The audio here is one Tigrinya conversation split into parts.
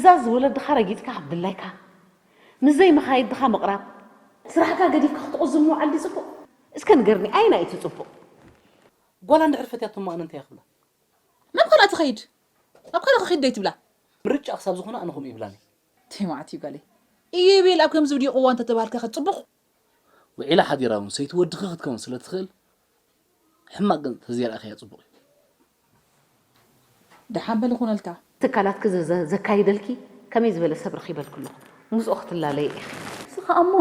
ትእዛዝ ወለድኻ ረጊጽካ ካብ ድላይካ፣ ምስ ዘይመኻይድኻ ምቕራብ፣ ስራሕካ ገዲፍካ ክትቑዝም ምውዓል ድዩ ጽቡቕ? እስከ ንገርኒ፣ ኣየናይ እዩ እቲ ጽቡቕ? ጓል እንድሕር ፈትያቶ እሞ ኣነ እንታይ ክብላ? ናብ ካልኣ ትኸይድ። ናብ ካልእ ክኸይድ ደይ ትብላ? ምርጫ ክሳብ ዝኾነ ኣነ ከምኡ ይብላኒ። ተይ መዓት እዩ ጋለይ። እየ ቤል ኣብ ከምዚ ቪድዮ ቅዋ እንተተባህልካ ከ ጽቡቕ? ውዒላ ሓዲራ እውን ሰይቲ ወድኺ ክትከውን ስለ ትኽእል፣ ሕማቕ ግን ተዘይረኣኽያ ጽቡቕ እዩ። ደሓን በል ይኹነልካ። ትካላትኪ ዘ-፣ ዘ-፣ ዘካይደልኪ ከመይ ዝበለ ሰብ ረኺበልኪ ኣለኹ። ምስኡ ክትላለዪ ኢኺ። ንስኻ እሞ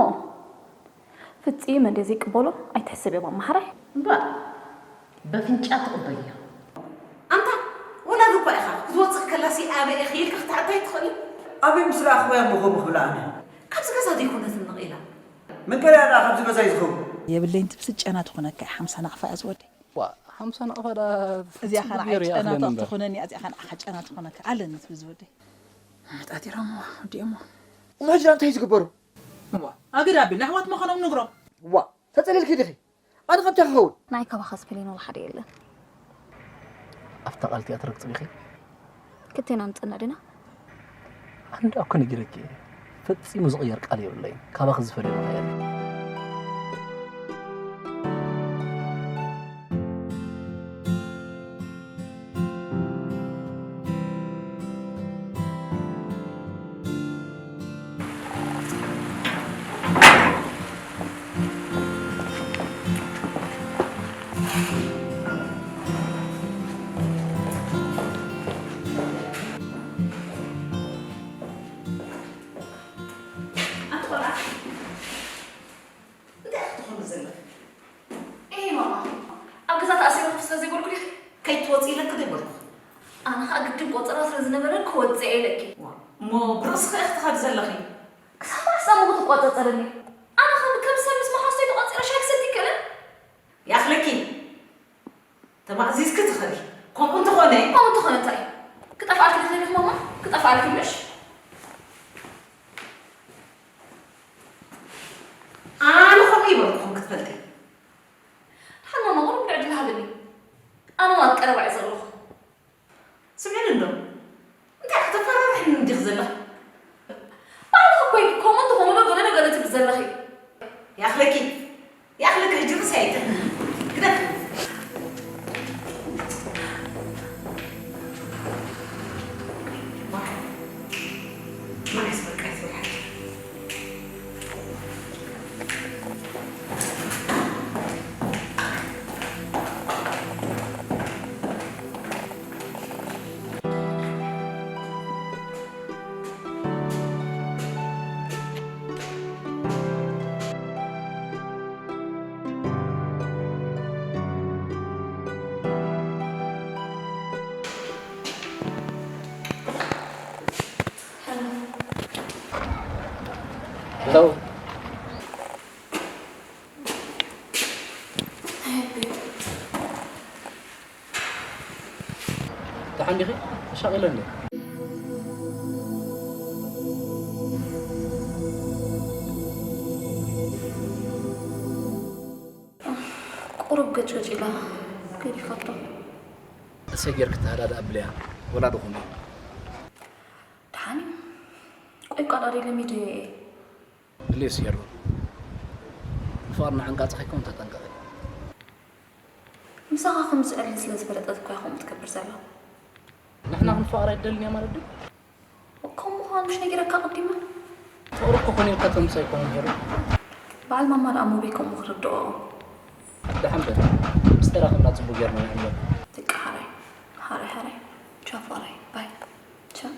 ፍጺም እንደ ዘይቅበሎ ኣይትሕሰብ እባ መሓራይ። እምበኣር በፍንጫ ትቕበልዮ። ኣንታ ወላዲ እኳ ኢኻ፣ ክትወጽእ ከላሲ ኣበይ ኢኺ ኢልካ ክትሓታ ኣይትኽእልን። ኣበይ ምስ ረኣኽዋያ እሞ ከምኡ ክብላ ኣነ? ካብዚ ገዛ ዘይኮነትን ነቒላ። መን ገለ ደኣ ካብዚ ገዛ እዩ ዝኸውን? የብለይን ትብሲ ጨና ትኾነካ እያ፣ ሓምሳ ናቕፋ እያ ዝወደይ። ዋ፣ ሓምሳ ናቕፋ ደኣ እዚኣ ኸኣ ጽቡቕ ንዓይ ገይሩ ጨና ይኣኽለኒ እምበር። ትኾነኒ እያ፣ እዚኣ ኸኣ ንዓኻ ጨና ትኾነካ ኣለኒ ትብል ዝወደይ። ኣጣጢሮሞ፣ ወዲኦሞ። እሞ ሕጂ ደኣ እንታይ እዩ ዝግበሩ? እዋ፣ ኣገዳ ኣቢልና ኣሕዋት ምዃኖም ንግሮም። ዋ፣ ተጸሊልኪ ዲኺ? ኣነ ከምታ ክኸውን? ናይ ካባኻ ዝፈልየና ወላ ሓደ የለን። ኣብታ ቃል እቲኣ ትረግጽ ዲኺ? ክልቴና ንጽንዕ ዲና? ኣነ ደኣ እኮ ነጊረኪ እየ። ፈጺሙ ዝቕየር ቃል የብለይን። ካባኺ ዝፈልየና የለን። ኣንቲ ቆልዓ፣ እንታይ ኢኺ ትኾኒ ዘለኺ? ኤህ ማማ፣ ኣብ ገዛ ተኣሲረ ኮፍ ስለ ዘይበልኩ ዲኺ? ከይትወጺ ኢለኪ ዶ ኣይበልኩ? ኣነ ኸኣ ግድን ቆጸራ ስለ ዝነበረ ክወጽእ እየ ኢለኪ። ዋ፣ እሞ ብርእስኺ ኢኺ ትኸዲ ዘለኺ። ክሳብ መዓስ እሞ ክትቆጻጸርኒ? ኣነ ከም፣ ከም ሰብ ምስ መሓዝተይ ተቖጺረ ሻሂ ክሰቲ ይክእልን? ይኣኽለኪ። ተማእዚዝኪ ትኸዲ። ከምኡ እንተኾነ? ከምኡ እንተኾነ እንታይ? ክጠፍኣልኪ ትደልዪ ማማ? ክጠፍኣልኪ ምሽ? ኣነ ከምኡ ይበልኩኹም ክትፈልጢ። ደሓን ማማ፣ ቁሩብ ዕድል ሃብኒ። ኣነ እውን ኣብ ቀረባ እየ ዘለኹ። ስምዕኒ እንዶ፣ እንታይ ከተፈራርሕኒ እንዲኺ ዘለኺ? ባዕልኺ እኮ ኢኺ ከምኡ እንተኾነ ዶ ገለ ዶ ገለ ትብሊ ዘለኺ? ይኣኽለኪ፣ ይኣኽለኪ፣ ሕጂ ርእሰይ ኣይትሕምኒ። ግደፊ። መዓስ በቃ ይትብል ሓቂ። Hello. ደሓን ዲኺ? ተሻቒለ እንደ። ቁሩብ ገጭገጭ ኢላ ገዲፋቶ። እሰይ ጌርኪ ተሃዳድኣ ብለያ፣ ወላ ድኹም እዩ። ደሓን እዩ። ቆይ ቃል ኣደይ ለሚደዮ እየ። ብሌስ የሮ። ንፍቕሪ ንዓንቃጽ ከይከውን ተጠንቀቒ። ምሳኻ ከም ዝዕሊ ስለ ዝፈለጠት እኮ እያ ከምኡ ትገብር ዘላ። ንሕና ክንፋቐር ኣይትደልን እያ ማለት ድዩ? ከምኡ ምዃኑ ምሽ ነጊረካ ኣቐዲመ? ፍቕሪ እኮ ኮነ ኢልካ ተምስ ኣይኮነን ሄሩ። በዓል ማማ ደኣ ሙቤ ከምኡ ክርድኦ። ደሓን በል። ምስጢራ ከምና ጽቡቕ ጌርና ንዕምር። ደቂ ሓራይ። ሓራይ ሓራይ። ቻው ፍቕረይ። ባይ። ቻው።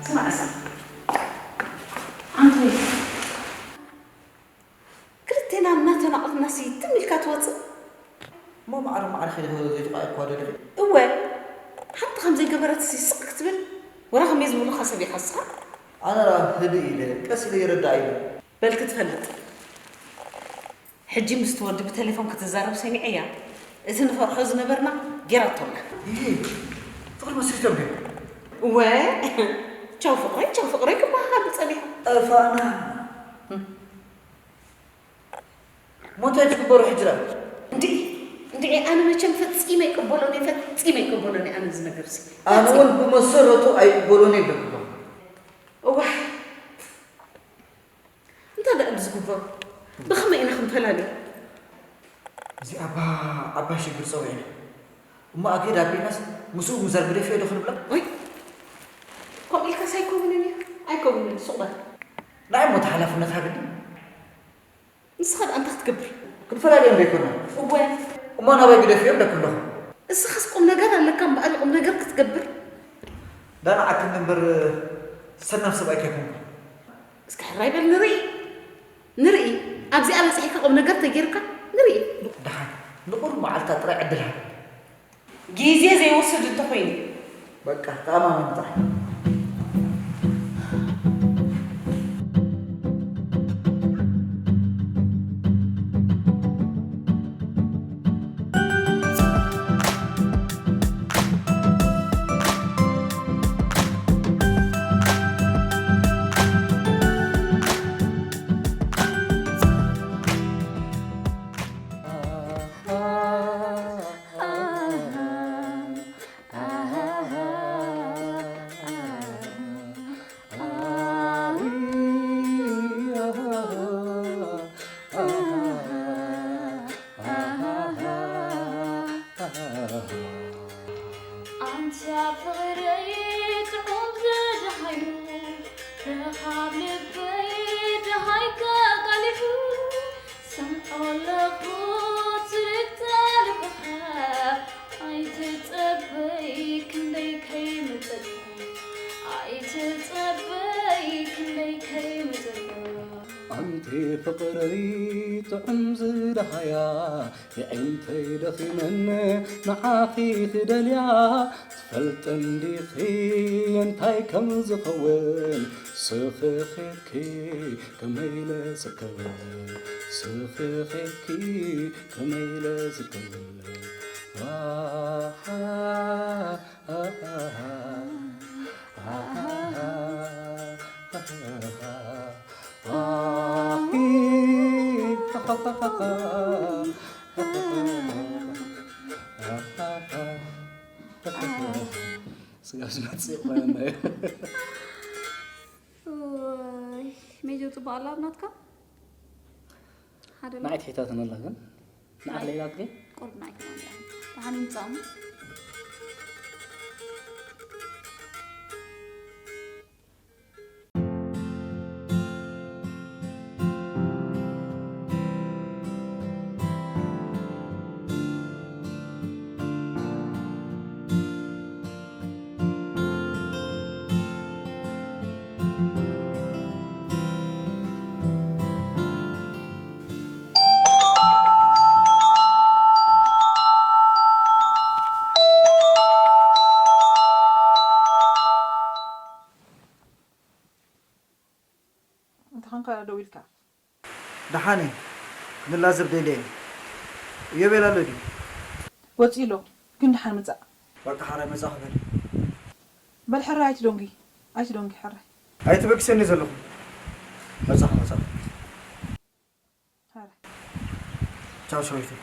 ስማዕ፣ ስማዕ። ኣንቲ ክልቴና እናተናቐፍናሲ ትም ኢልካ ትወጽእ? እሞ ማዕረ ማዕረ ኸይደ ዘይተቋየኳ ዶ ደኺ? እወ፣ ሓንቲ ከም ዘይገበረትሲ ስቕ ክትብል? ወላ ከመይ ዝበሉኻ ሰብ ኢኻ ንስኻ? ኣነ ደኣ ህድእ ኢለ፣ ቀስ ኢለ ይረድኣ ኢለ። በል ክትፈልጥ። ሕጂ ምስቲ ወዲ ብቴሌፎን ክትዛረብ ሰሚዐያ። እቲ ንፈርሖ ዝነበርና ጌራቶ ኣላ። ይሄ ፍቕሪ መስሪቶም ድዮም? እወ፣ ቻው ፍቕረይ፣ ቻው ፍቕረይ ክበሃሃሉ ጸኒሖም። ጠፋእና። እም። ሞንታይ ትግበሩ ሕጂ ደኣ? እንድዒ፣ እንድዒ፣ ኣነ መቸም ፈጺመ ኣይቅበሎን እየ፣ ፈጺመ ኣይቅበሎን እየ ኣነ እዚ ነገርሲ። ኣነ እውን ብመሰረቱ ኣይቅበሎን እየ ይብለኩም። እዋይ። እንታይ ደኣ እንዲ ዝግበሩ? ብኸመይ ኢና ክንፈላልዮ? እዚ ኣባ ዓባይ ሽግር ጸዊዕና። እሞ ኣገድ ኣቢልናስ ምስኡ ምዛር ግደፍዮ ዶ ክንብላ? ወይ፣ ከምኡ ኢልካስ ኣይከውንን እዩ። ኣይከውንን፣ ሱቕ በል። ንዓይ እሞ እቲ ሓላፍነት ሃብኒ። ንስኻ ደኣ እንታይ ክትገብር? ክንፈላልዮም ዶ ኣይኮንና? እወ። እሞ ናባይ ግደፍዮ ኣለኩ ኣለኹ። እስኻስ ቁም ነገር ኣለካ እምበኣር ቁም ነገር ክትገብር። ዳና ዓክኒ እምበር ሰናፍ ሰብኣይ ከይኮንኩ። እስኪ ሕራይ በል ንርኢ። ንርኢ። ኣብዚኣ በጺሕካ ቁም ነገር ተጌርካ ንርኢ። ደሓን ንቑሩብ መዓልታት ጥራይ ዕድል ሃብ። ግዜ ዘይወስድ እንተኾይኑ። በቃ ተኣማመን ጥራይ። ኣንታ ፍቕረይ ጥዑም ዝደሃዩ፣ ረኻብ ልበይ ደሃይካ ቀሊሑ፣ ሰምዖ ኣለኹ ትርግታ ልብኻ፣ ኣይትጸበይ ክንደይ ከይምጸልኩ፣ ኣይትጸበይ ክንደይ ከይምጸልኩ። ኣንቲ ፍቕረይ ጥዑም ዝደሃያ፣ የዒንተይ ደኺመን ንዓኺ ክደልያ፣ ትፈልጥን ዲኺ እንታይ ከም ዝኸውን? ስኽኺትኪ ከመይ ኢለ ዝከውን? ስኽኺትኪ ከመይ ኢለ ዝከውን? ዋሓ፣ ኣሃ፣ ኣሃ፣ ኣሃ። ስጋብ ዝመጽእ ይኾነና እዩ። እዋይ፣ ሜጀር ጽቡቕ ኣላ ኣብ ናትካ? ሓደ ኣሎ? ንዓይ ትሒታትኒ ኣላ ግን። ንዓኽ ኣይ፣ ለይላትኪ? ቁሩብ ንዓይ ከማን እያ። ደሓን ይምጻእ እሞ። እንተ ኾንካ ደዊልካ። ደሓን እየ። ክንላዘብ ደልየ እየ። ኢዮቤል ኣሎ ድዩ? ወጺኡ ኣሎ፣ ግን ደሓን ምጻእ። በቃ ሓራይ መጻእኹ በል። በል ሕራይ ኣይትደንጉ፣ ኣይትደንጉ ሕራይ። ኣይትበግሰኒ ዘለኹ። መጻእኹ፣ መጻእኹ። ሕራይ። ቻው ሸዊተይ።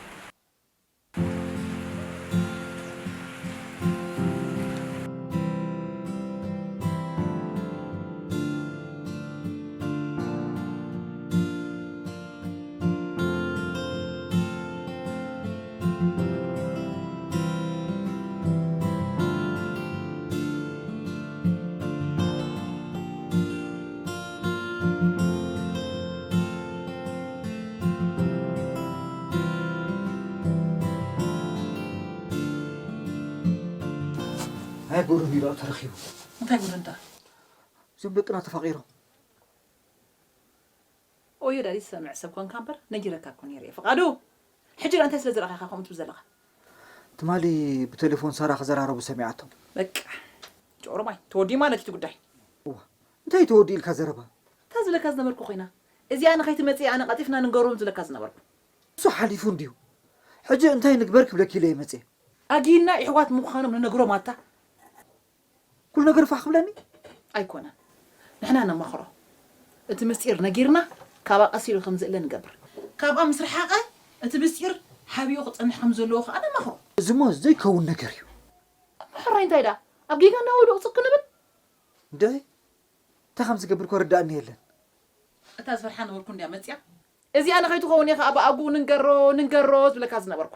ኣይ፣ ብሩህ እዩ ደኣ ተረኺቡ። እንታይ ጉድ እንታ? እዞም ደቅና ተፋቒሮም። ኦዮ፣ ዳዲ ትሰምዕ ሰብ ኮንካ እምበር፣ ነጊረካ እኮ ነይረ እየ። ፍቓዱ! ሕጂ ደኣ እንታይ ስለ ዝረኣኻ ኢኻ ከምኡ ትብል ዘለኻ? ትማሊ ብቴሌፎን ሳራ ክዘራረቡ ሰሚዓቶም። በቃ። ጆሮማይ፣ ተወዲኡ ማለት እዩ እቲ ጉዳይ። እዋ፣ እንታይ ተወዲኡ ኢልካ ዘረባ? እታ ዝብለካ ዝነበርኩ ኮይና፣ እዚኣ ንኸይትመጽእ ኣነ ቀልጢፍና ንገሮም ዝለካ ዝነበርኩ። እሱ ሓሊፉ እንድዩ። ሕጂ እንታይ ንግበር ክብለኪ ኢለ እየ መጽየ። ኣጊና ይሕዋት ምዃኖም ንነግሮም ኣታ። ኩሉ ነገር ፋሕ ክብለኒ? ኣይኮነን። ንሕና ነማኽሮ። እቲ ምስጢር ነጊርና ካብኣ ቀስ ኢሉ ከም ዝእለ ንገብር። ካብኣ ምስ ረሓቐ እቲ ምስጢር ሓቢኡ ክጸንሕ ከም ዘለዎ ከኣ ነማኽሮ። እዚሞ ዘይከውን ነገር እዩ። እሞ ሕራይ እንታይ ደኣ? ኣብ ጌጋ እናወደቑ ጽክ ንብል? እንደ እንታይ ከም ዝገብር እኮ ርዳእኒ የለን። እታ ዝፈርሓ ነበርኩ እንድያ መጽያ። እዚኣ ንኸይትኸውን እየ ከኣ ብኣግኡ ንንገሮ፣ ንንገሮ ዝብለካ ዝነበርኩ።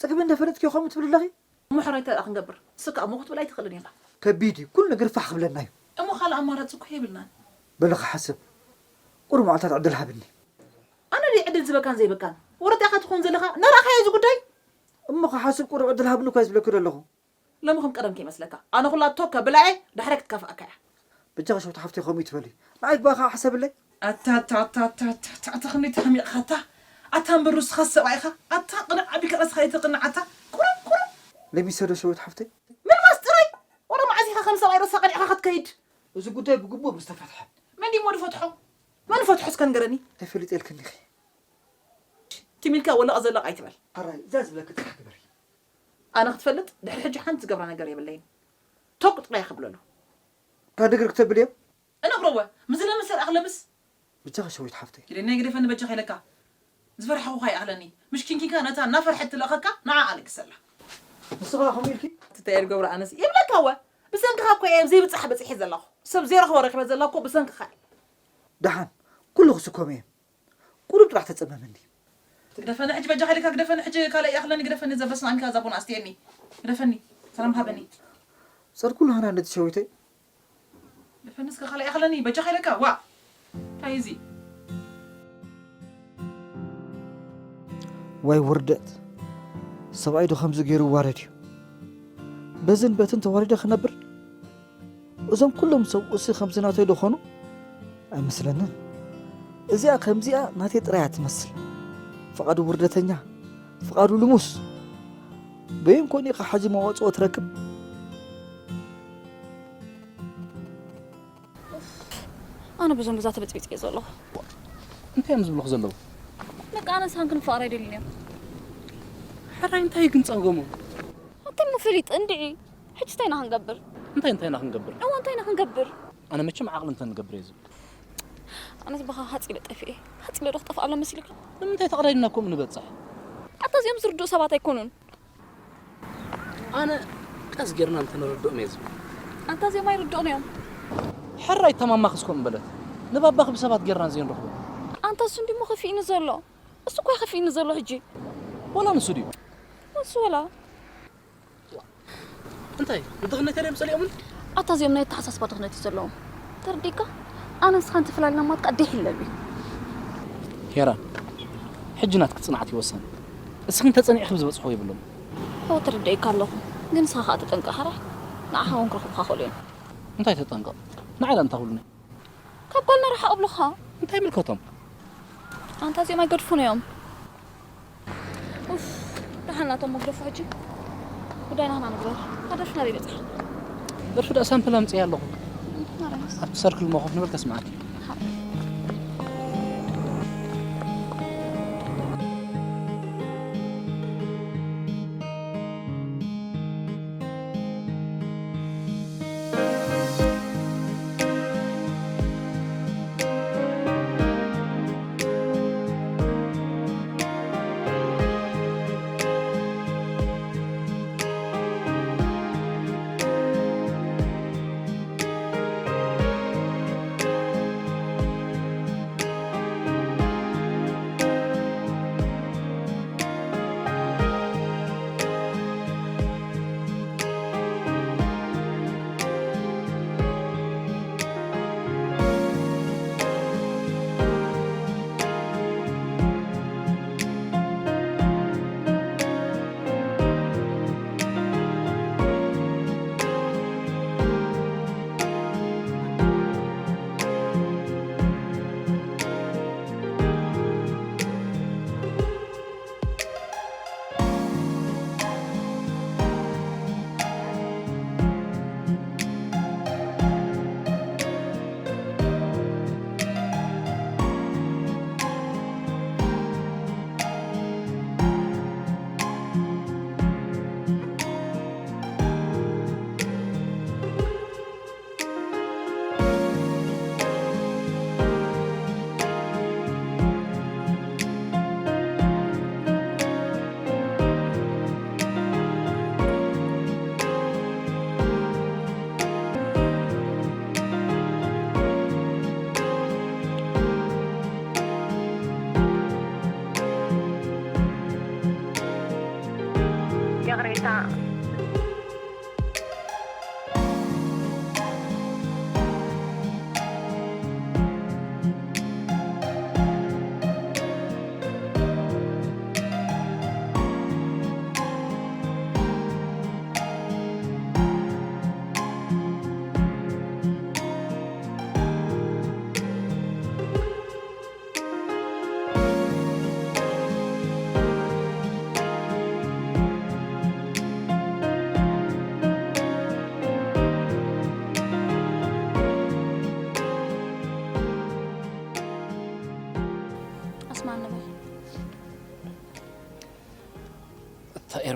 ጽግቢ እንደ ፈለጥኪ ከምኡ ትብል ኣለኺ? እሞ ሕራይ እንታይ ደኣ ክንገብር? ንስካ እሞ ክትብል ኣይትኽእልን ኢኻ። ከቢድ እዩ። ኩሉ ነገር ፋሕ ክብለና እዩ። እሞ ካልእ ኣማራጺ እኮ የብልናን። በሊ ክሓስብ። ቁሩብ መዓልታት ዕድል ሃብኒ። ኣነ ድየ ዕድል ዝበካን ዘይበካን? ወረዳ ኢኻ ትኾን ዘለኻ? እናረኣኻዮ እዚ ጉዳይ? እሞ ክሓስብ ቁሩብ ዕድል ሃብኒ እኮ እየ ዝብለኪ ዘለኹ። ሎሚ ከም ቀደም ከይመስለካ። ኣነ ኩላ ቶካ ብላዔ ዳሕራይ ክትካፍኣካ እያ። በጃኺ ሸዊት ሓፍተይ ከምኡ ይትበሊ። ንዓይ ግባ ከዓ ሕሰብለይ። ኣታ ኣታ ኣታ ኣታ ኣታ ኣታ ኣታ ክንደይ ተሓሚቕኻ ኣታ። ኣታ እምበር ንስኻስ ሰብኣይ ኢኻ። ኣታ ቅንዕ ኣቢልካ ራስኻ ኣይተቕንዕ ኣታ። ቁሩብ ቁሩብ። ለሚሰ ዶ ሸዊት ሓፍተይ? ምልማስ ጥራይ። ወረ መዓዝ ኢኻ ከም ሰብኣይ ራስኻ ቀኒዕካ ክትከይድ? እዚ ጉዳይ ብግቡእ ምስ ተፈትሐ። መን ድዩ እሞ ዝፈትሖ? መን ፈትሖ እስከ ንገረኒ? ኣይፈልጥ ኢልክኒ ኢኺ። ትም ኢልካ ወለቕ ዘለቕ ኣይትበል። ሕራይ እዛ ዝብለኪ ጥራሕ ግበሪ። ኣነ ክትፈልጥ ድሕሪ ሕጂ ሓንቲ ዝገብራ ነገር የብለይን። ቶክ ጥራይ ክብለሉ። ካብ ነገር ክተብል እዮም? እነግሮ እወ፣ ምስ ዝለምስ ሰርኣ ክለምስ። ብጃኺ ሸዊት ሓፍተይ። ኢለኒ ግደፈኒ በጃኻ ኢለካ። ዝፈርሓኹኻ ይኣኽለኒ። ምሽ ኪንኪንካ ነታ እናፈርሐት ትልእኸካ ንዓ ኣለግሰላ። ንስኻ ከምኡ ኢልኪ? ትታይ ዝገብሮ ኣነስ ይብለካ እወ። ብሰንክኻ እኮ እየ ዘይብጻሕ በጺሐ ዘለኹ። ሰብ ዘይረኽቦ ረኺበ ዘለኹ እኮ ብሰንክኻ እዩ። ደሓን፣ ኩሉ ክስከሞ እየ። ቁሩብ ጥራሕ ተጸመመኒ። ግደፈኒ ሕጂ በጃኻ ኢለካ ግደፈኒ ሕጂ ካልእ ይኣኽለኒ ግደፈኒ ዘበስማንካ እዛ ቡን ኣስትየኒ። ግደፈኒ ሰላም ሃበኒ። ጸርኩሉ ሃና ነቲ ሸዊተይ። ግደፈኒ እስከ ካልእ ይኣኽለኒ በጃኻ ኢለካ ዋ። እንታይ እዚ? ዋይ ውርደት። ሰብኣይ ዶ ከምዚ ገይሩ ይዋረድ እዩ? በዝን በትን ተዋሪደ ክነብር? እዞም ኩሎም ሰብኡሲ ከምዚ ናተይ ዶ ኾኑ? ኣይመስለንን። እዚኣ ከምዚኣ ናተይ ጥራይ እያ ትመስል። ፍቓዱ ውርደተኛ፣ ፍቓዱ ልሙስ። በየን ኮን ኢኻ ሕጂ መዋጽኦ ትረክብ? ኣነ ብዞም ብዛ ተበጽቢጽ እየ ዘለኹ። እንታይ እዮም ዝብሉኹ ዘለዉ? በቃ ኣነ ንስኻን ክንፋቐር ኣይደልን እዮም። ሕራይ እንታይ ግን ጸገሙ? ኣንተ እሞ ፈሊጥ እንድዒ። ሕጂ እንታይ ኢና ክንገብር? እንታይ እንታይ ኢና ክንገብር? እዋ እንታይ ኢና ክንገብር? ኣነ መቸም ዓቕሊ እንተ ንገብር እየ ዝብል። ኣነስ ብኻ ሃጺ ኢለ ጠፊኤ። ሃጺ ኢለ ዶ ክጠፍእ ኣሎ መሲልካ? ንምንታይ ተቐዳዲምና ከምኡ ንበጽሕ? ኣታ እዚኦም ዝርድኡ ሰባት ኣይኮኑን። ኣነ ቀስ ጌርና እንተነረድኦም እየ ዝብል። ኣንታ እዚኦም ኣይርድኡን እዮም። ሕራይ ተማማኽ እስኮ እምበለት። ንባባኺ ብሰባት ጌርና ዘይንረኽቦ። ኣንታ እሱ እንዲሞ ከፊእኒ ዘሎ። እሱ እኮ እዩ ከፊእኒ ዘሎ ሕጂ። ወላ ንሱ ድዩ? ንሱ ወላ። እንታይ? ንድኽነት እዮም ጸሊኦምን? ኣታ እዚኦም ናይ ኣተሓሳስባ ድኽነት እዩ ዘለዎም። ተረዲእካ? ኣነ ንስኻን ተፈላሊና ማትካ ኣደይ ሒለሉ እዩ። ሄራን፣ ሕጂ ናትኪ ጽንዓት ይወሰን። እስኺ እንተጸኒዕኺ ብዝበጽሕዎ የብሎም። እወ ተረዲኤካ ኣለኹ። ግን ንስኻ ከኣ ተጠንቀቕ ሕራይ። ንዓኻ እውን ክረኽቡኻ ክኽእሉ እዮም። እንታይ ተጠንቀቕ? ንዓይ ላ እንታይ ክብሉኒ? ካብ ጓልና ርሓቕ እብሉኻ። እንታይ ይምልከቶም? ኣንታ እዚኦም ኣይገድፉን እዮም። ኡፍ፣ ደሓን ናቶም መግደፉ ሕጂ። ጉዳይና ኽና ንግበር። እታ ደርፊ ናበይ በጺሓ? ደርፊ ደኣ ሳምፕል ኣምጽኤ ኣለኹ። ማርያም። ኣብቲ ሰርክል እሞ ኮፍ ንበል ከስምዓኪ።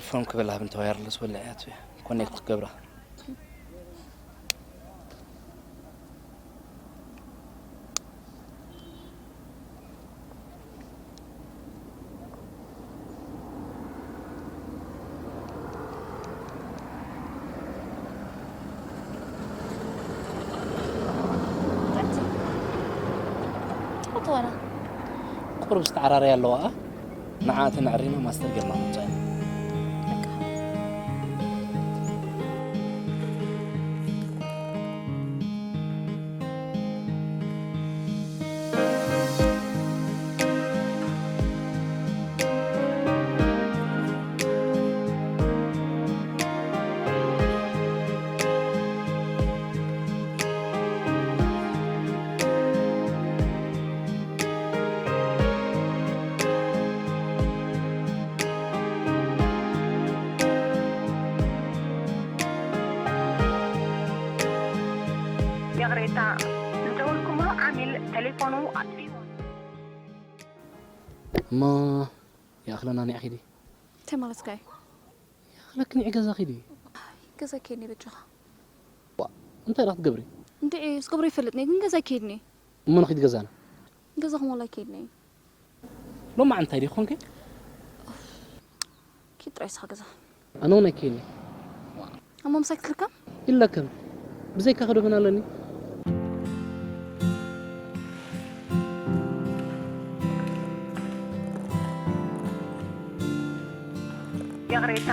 ፎን ክብል ኣብ እንተ ዋየርለስ ወላ እያ እያ ኮኔክት ክገብራ። ተዋና ቁሩብ ዝተዓራረያ ኣለዋ። ንዓኣ ተናዕሪና ማስተር ጌርና ምምጻእ ኢና። ይቕሬታ፣ ዝደወልኩምሉ ዓሚል ቴሌፎኑ ኣጥፊእዎ። እሞ ይኣኽለና፣ ንዒ ኺዲ። እንታይ ማለትካ እዩ? ይኣኽለኪ፣ ንዒ ገዛ ኺዲ። ገዛ ከይድኒ በጃኻ። ዋ፣ እንታይ ደኣ ክትገብሪ? እንድዒ፣ ዝገብሮ ይፈልጥኒ፣ ግን ገዛ ከይድኒ። እሞ ንኺድ ገዛና። ገዛኹም ዋላ ከይድኒ። ሎማዕ እንታይ ድዩ ኮንኪ? ኪድ ጥራይ ስኻ ገዛ። ኣነ እውን ኣይከይኒ። ኣሞ ምሳይ ክትልከም? ይለከም። ብዘይካ ከዶ መን ኣለኒ? ይቕሬታ፣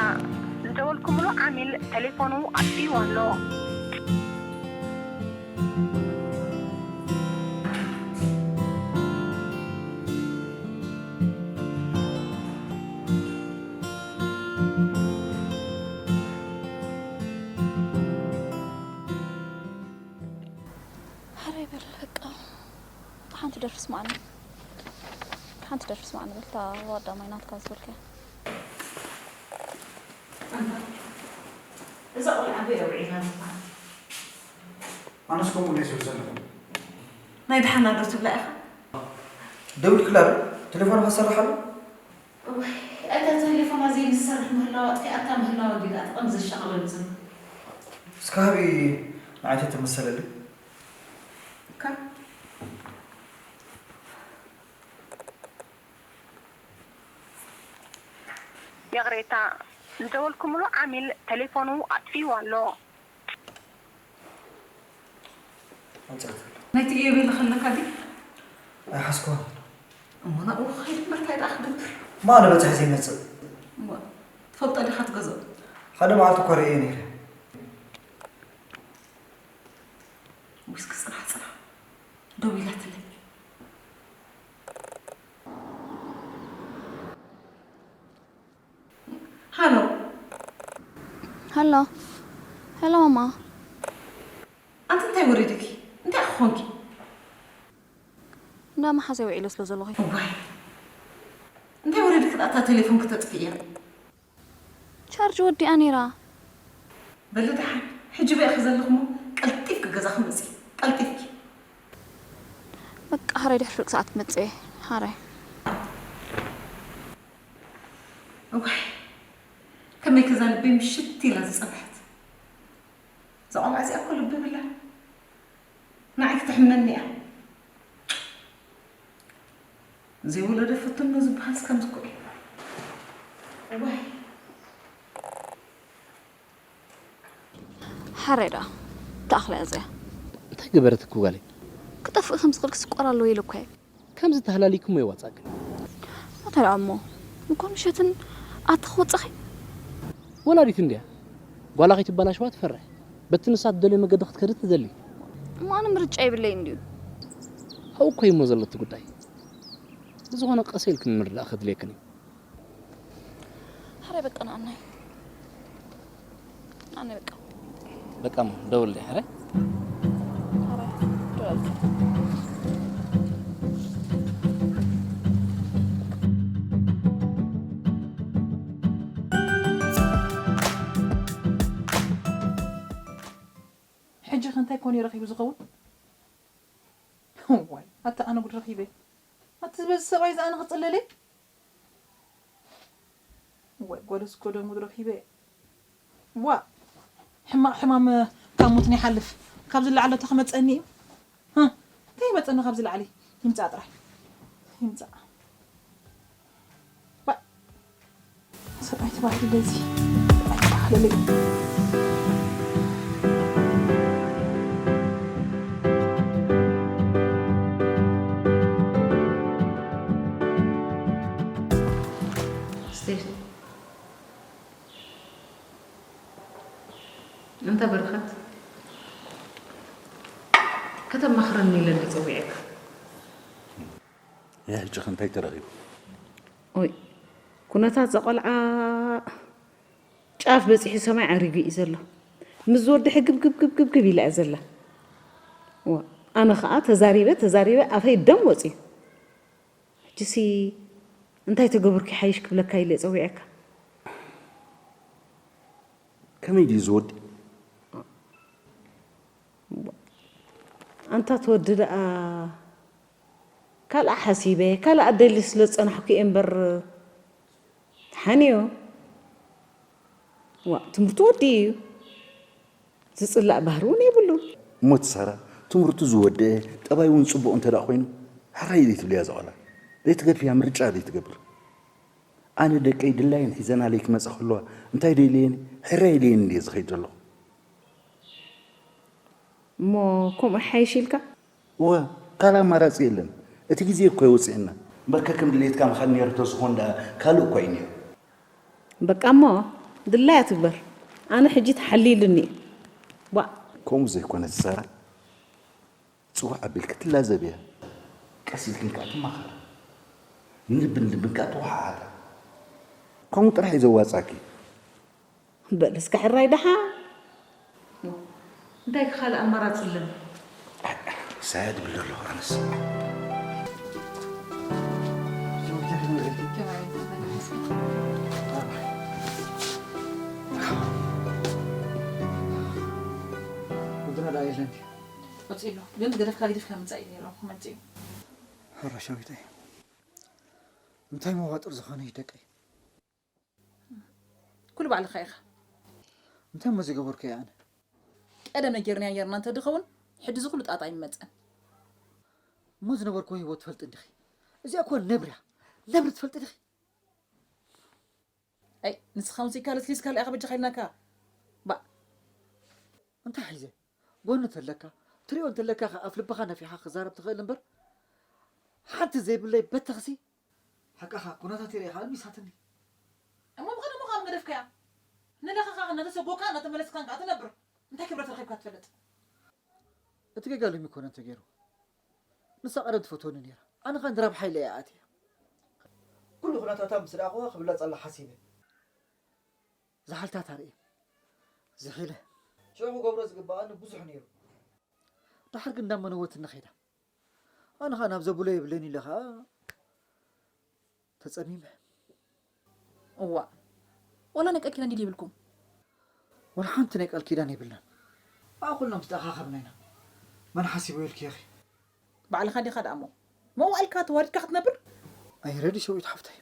ዝደወልኩምሉ ዓሚል ቴሌፎኑ ኣጥፊእዎ ኣሎ። ሕራይ በል በቃ። ሓንቲ ደርፊ ስማዕኒ። ሓንቲ ደርፊ ስማዕኒ በል፣ እታ ቀዳማይ ናትካ ዝበልካያ። ኣንታ፣ እዛ ቆልዓ ኣበይ ኣውዒላ ትበሃል? ኣነስ ከምኡ ኢለ ዝብል ዘለኹ። ናይ ደሓና ዶ ትብላ ኢኻ? ደዊልክላ ዶ? ቴሌፎንኻ ዝሰርሕ ኣሎ? እዋይ፣ እታ ቴሌፎና ዘይምሰርሕ ምህላዋ ኣጥፊኣታ ምህላዋ እንድዩ ደኣ እቲ ቀንዲ ዘሻቕለኒ ዘሎ። እስከ ሃቢ ንዓይ ተተመሰለለይ። እካ? ይቕሬታ፣ ዝደወልኩምሉ ዓሚል ቴሌፎኑ ኣጥፊእዎ ኣሎ። ኣንጻት። ናይቲ ኢዮቤል ከለካ ድዩ? ኣይሓስኩዋን። እሞ ናብኡ ክኸይድ እምበር እንታይ ደኣ ክገብር? ማን በጻሒ ዘይመጽእ? እሞ ትፈልጦ ዲኻ ትገዝኦ? ሓደ መዓልቲ እኮ ርእየ ነይረ። ዊስኪ ጽናሕ ጽናሕ። ደው ኢላትለይ። ሃሎ። ሃሎ። ሃሎ ማማ። ኣንቲ እንታይ ወሪድኪ? እንታይ ክኾንኪ? እንዳ መሓዘይ ውዒለ ስለ ዘለኹ። እዋይ። እንታይ ወሪድኪ ደኣ እታ ቴሌፎን ክተጥፍእያ? ቻርጅ ወዲኣ ነይራ። በሊ ደሓን፣ ሕጂ በይ ኢኺ ዘለኽሞ፣ ቀልጢፍኪ ገዛኺ ምጺ፣ ቀልጢፍኪ። በቃ፣ ሕራይ ድሕሪ ፍርቂ ሰዓት ክመጽእ እየ፣ ሕራይ። እዋይ፣ ከመይ ከዛ ልበይ ምሽት ኢላ ዝጸንሐት። እዛ ቆልዓ እዚኣ እኮ ልቢ ብላ። ንዓይ ክትሕመኒ እያ። ዘይወለደ ፈትኖ ዝበሃልስ ከምዚ እኮ እዩ። እዋይ። ሓረዳ፣ ተኣኽላ እዚኣ። እንታይ ገበረትኪ ጓለይ? ክጠፍእ ከም ዝኽእል ክስቆር ኣለዎ ኢለ እኮ እየ። ከምዚ ተሃላሊክሞ የዋጻእክን። እንታይ ደኣ እሞ፣ እኳ ምሸትን ኣቲ ክወጻኺ? ወላዲት እንድያ። ጓላ ከይትበላሽዋ ትፈርሕ። በቲ ንሳ ትደልዮ መገዲ ክትከዲ ትደሊ። እሞ ኣነ ምርጫ የብለይን ድዩ? ኣብኡ እኮ እዩ እሞ ዘሎ እቲ ጉዳይ። ብዝኾነ ቀስ ኢልክን ምርዳእ ከድልየክን እዩ። ሕራይ በቃ ንኣናይ። ንኣናይ በቃ። በቃ እሞ ደውልለይ ሕራይ። ሕራይ ደውልለይ። ሕጂ ከ እንታይ ኮን እዩ ረኺቡ ዝኸውን? ዋይ፣ ኣታ ኣነ ጉድ ረኺበ። ኣቲ ዝበዚ ሰብኣይ ዝኣነ ክጽለለይ? ወይ ጎደስ ጎደሙ ረኺበ። ዋ፣ ሕማቕ ሕማም ካብ ሞት ይሓልፍ። ካብዚ ላዕሊ ዶ ክመጸኒ እዩ? ህ፣ እንታይ ይመጸኒ ካብዚ ላዕሊ? ይምጻእ ጥራይ። ይምጻእ። ባ-፣ ሰብኣይ ተባሂሉ ለዚ። ሰብኣይ ተባሂሉ ለዚ። ስቴፍ፣ እንተ በረኸት፣ ከተማኽረኒ ኢለ እንዲ ጸዊዐካ። ያ ሕጂ ከ እንታይ ተረኺቡ? ኦይ፣ ኩነታት እዛ ቆልዓ ጫፍ በጺሑ ሰማይ ዓሪጉ እዩ ዘሎ። ምስ ዝወዲ ሕግብ ግብ ግብ ግብ ግብ ኢላ እያ ዘላ። ዋ፣ ኣነ ኸኣ ተዛሪበ ተዛሪበ ኣፈይ ደም ወጺኡ። ሕጂሲ እንታይ ተገበርኩ ይሓይሽ ክብለካ ኢለ ጸዊዐካ። ከመይ ድዩ ዝወዲ? ኣንታ ትወዲ ደኣ ካልኣ ሓሲበ፣ ካልኣ ደሊ ስለ ዝጸናሕኩ እየ እምበር፣ ተሓንዮ። ዋ፣ ትምህርቱ ወዲ እዩ። ዝጽላእ ባህሪ እውን የብሉን። እሞ እቲ ሳራ፣ ትምህርቱ ዝወደአ፣ ጠባይ እውን ጽቡቕ እንተ ደኣ ኮይኑ፣ ሕራይ ዘይትብልያ እዛ ቆልዓ? ዘይትገድፍያ ምርጫ ዘይትገብር? ኣነ ደቀይ ድላየን ሒዘናለይ ክመጻ ከለዋ፣ እንታይ ደልየኒ? ሕራይ ኢለየን እንድየ ዝኸይድ ዘለኹ። እሞ ከምኡ ይሓይሽ ኢልካ? እወ፣ ካልእ ኣማራጺ የለን። እቲ ግዜ እኮ እዩ ወጺእና። እምበር ከከም ድሌትካ ምኻድ ነይሩ ተዝኾን ደኣ ካልእ እኳ እዩ ነይሩ። በቃ እሞ ድላያ ትግበር። ኣነ ሕጂ ተሓሊሉኒ እዩ። ዋእ! ከምኡ ዘይኮነ ትሰራ። ጽዋዕ ኣቢልኪ ትላዘብያ። ቀስ ኢልክን ከኣ ትማኸራ። ንልብን ልብን ከኣ ተወሓሓዳ። ከምኡ ጥራሕ እዩ ዘዋጻኪ። በል እስከ ሕራይ ደሓ። እንታይ ካልእ ኣማራጺ ኣለኒ? ሳያ ድብል ኣለኹ ኣነስ። ወድና ደኣ የለን ድዩ? ወጺኡ ኣሎ። ግን ገደፍካ ገዲፍካ ምጻእ እዩ ነይሩ። ክመጽእ እዩ። ሕራይ ሸዊተይ። እንታይ መዋጥር ዝኾነ እዩ ደቀይ? ኩሉ ባዕልኻ ኢኻ። እንታይ እሞ ዝገበርኩ እየ ኣነ? ቀደም ነጊርናያ ነይርና እንተድኸውን፣ ሕጂ እዚ ኩሉ ጣጣ ኣይምመጸን። እሞ ዝነበርኩዎ ህይወት ትፈልጢ እንዲኺ። እዚኣ እኮ ነብሪ እያ። ነብሪ ትፈልጢ ዲኺ? ኣይ፣ ንስኻ እውን ስኢካ ለስሊስካ ኢኻ በጃኻ ኢልናካ። ባእ። እንታይ ሒዘ? ጎኒ እንተለካ፣ ትሪኦ እንተለካ ኸ ኣፍ ልብኻ ነፊሕኻ ክዛረብ ትኽእል እምበር፣ ሓንቲ ዘይብለይ በተኽሲ፣ ሓቃኻ፣ ኩነታተይ ርኢኻ ኣልሚሳትኒ። እሞ ብቐደሙ ኸኣ ምገደፍካያ። ንለኻኻ እናተሰጎካ እናተመለስካን ከኣ ትነብር። እንታይ ክብረት ረኺብካ ትፈልጥ? እቲ ጌጋ ሎሚ ኣይኮነን ተገይሩ። ንሳ ቀደም ትፈትወኒ ነይራ። ኣነ ኸኣ ንራብሓ ኢለ እየ ኣትየ። ኩሉ ኩነታታ ምስ ረኣኹዋ ክብለጸላ ሓሲበ። ዝሓልታት ኣርእየ። ዝሒለ። ሽዑ ክገብሮ ዝግብኣኒ ብዙሕ ነይሩ። ደሓር ግን እንዳመነወትኒ ኸይዳ። ኣነ ኸኣ ናብ ዘብሎ የብለይን ኢለ ኸኣ ተጸሚመ። እዋእ። ዋላ ናይ ቃል ኪዳን ድዩ የብልኩም? ዋላ ሓንቲ ናይ ቃል ኪዳን የብልናን። ብኣኹልና ምስ ተኣኻኸብና ኢና። መን ሓሲቡ ኢልኪ ኢኺ? ባዕልኻ ዲኻ ደኣ እሞ? መዋእልካ ተዋሪድካ ክትነብር? ኣይረዲ ሸዊት ሓፍተይ።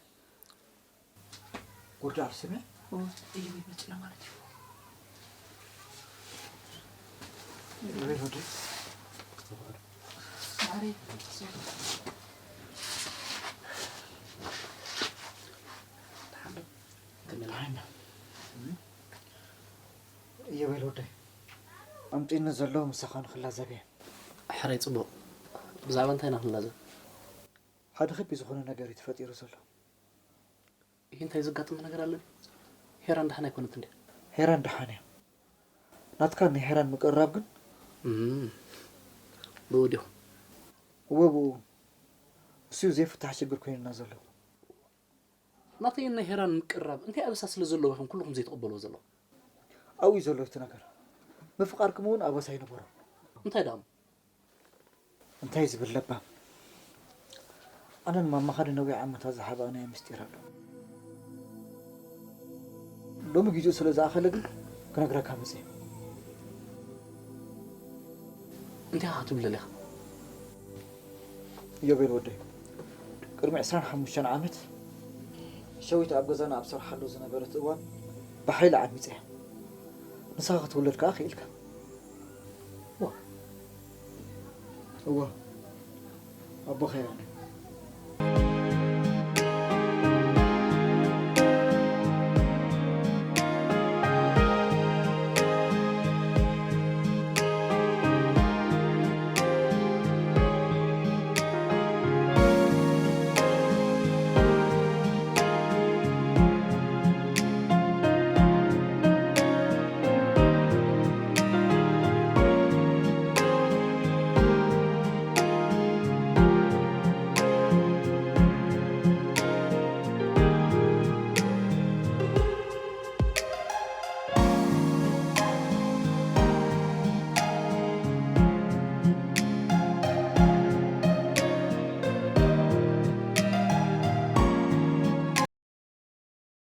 ጉርዳ ኣልስምዕ? እዎ፣ እዩ ይመጽእ ማለት እዩ። ይበል ወዲ። ማዕረይ፣ ከመይ ኢልካ? ይበል ወደይ። ኣምጺእኒ ዘሎ ምሳኻ ንኽላዘብ እየ። ሕራይ ጽቡቕ። ብዛዕባ እንታይ ኢና ክንላዘብ? ሓደ ከቢድ ዝኾነ ነገር እዩ ተፈጢሩ ዘሎ። ይህ እንታይ ዘጋጥም ነገር ኣለ? ሄራን ደሓን ኣይኮነትን ድያ? ሄራን ደሓን እያ። ናትካ ንሄራን ምቅርራብ ግን? እም፣ ብኡ ድዩ? እወ፣ ብኡ። እሱ እዩ ዘይፍታሕ ሽግር ኮይኑና ዘሎ። ናተይን ናይ ሄራን ምቅርራብ እንታይ ኣበሳ ስለ ዘለዎ ኢኹም ኩልኹም ዘይትቕበልዎ ዘለኹም? ኣብኡ እዩ ዘሎ እቲ ነገር። ምፍቃርኩም እውን ኣበሳ ኣይነበሮን። እንታይ ደኣ እሞ? እንታይ ዝብል ለባም። ኣነን ማማኻ ንነዊሕ ዓመታት ዝሓበኣናዮ ምስጢር ኣሎ። ሎሚ ግዜኡ ስለ ዝኣኸለ ግን ክነግረካ መጽየ። እንታይ ኢኻ ክትብል ደሊኻ? ኢዮቤል ወደይ፣ ቅድሚ ዕስራን ሓሙሽተን ዓመት ሸዊት ኣብ ገዛና ኣብ ሰርሓሉ ዝነበረት እዋን ብሓይሊ ዓሚፀያ። ንስኻ ክትውለድ ከዓ ክኢልካ። እዋ፣ እዋ፣ ኣቦኻ እያ።